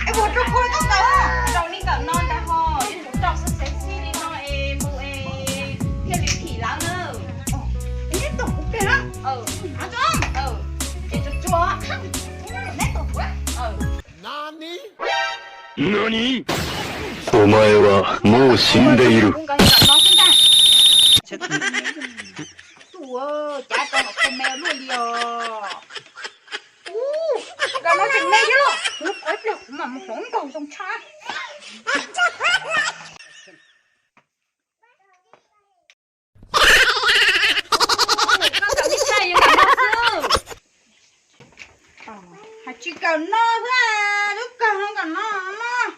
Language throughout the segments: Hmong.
Es ua rau koj li koj nkawm, rau li nkawm no ntag ho, yuav tsum rau xwb xev xij li no es mus es thiaj li thim lawv na. Neb tom kuv pem na. Ces tsuag tsuag. Neb tom kuv. Nani? お前はもう死んでいる。Kuv nkawm nkawm no xwb ntag. Tus cav rau kom me luaj li os. Ub, nkawm no tseem me thiab los. Kuv qhov ib pliag kuv mam mus hloov nkaus zoo tshaj. Hais tsis kawm no xwb, lub kawg no nkawm no mog.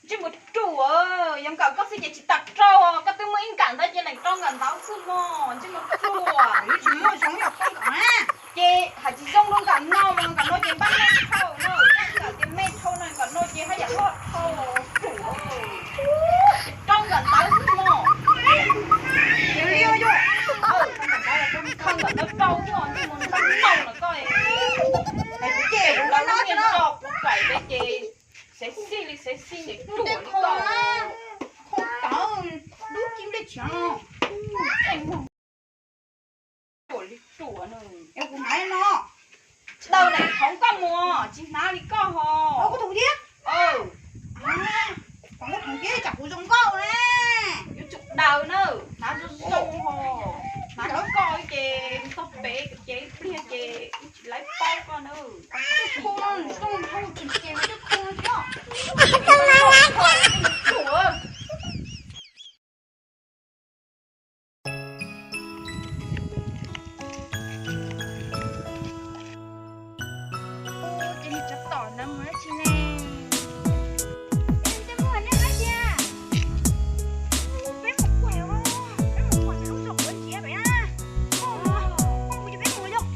Ntsej muag ruam, yog nkawm koj xwb ces tsis tas rau, koj twb muaj ib nkawm ntawd ces leem rau nkawm ntawd xwb mog, ntsej muag ruam. Yuav tsis muaj zoo yog koj nkawm na. Ces hais tsis zoo rau nkawm no mas nkawm no ces npab nej thauj na, nkawm ces me dhau no, nkawm no ces haj yam loj dhau ruam. Rau nkawm ntawd xwb mog. Nkawm ntawd rau xwb, ntsej muag npab tau lawm koj. Ces kuv los lub niag no kuv faim peb ces xev xij li xev xij ces ruam li koj. Khau tawv, dub cib nplej tshiav no. Ruam li ruam na. Es kuv hnav no. Daws daim hloov koj mus, tsis hnav li koj ho. Koj tus thiab. Koj tus thiab tsam kuv zoo nkauj ne. Yuav tsum daws na, hnav zoo zoo ho. Hnav li koj ces txog pem ces ib pliag ces tsis laib paub koj na. Khau zoo zoo tsis ces no coj khau thiab. Ces nws tsov tom ntawd mus dab tsi ne? Tej muag nej hais tias peb mus kuaim os, peb mus kuaim lub zos quav ntsiav pem na. Mus ces peb mus yog.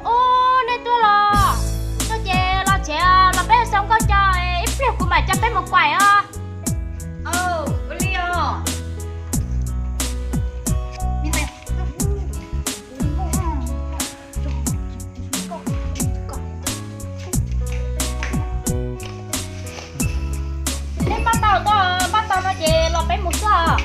Ub, nej tuaj los? Tuaj ces los tsev, los peb sau nkauj co, ib pliag kuv mam coj peb mus kuaim os. Ua li os. Neb npaj tau, npaj tau no ces los peb mus xwb os.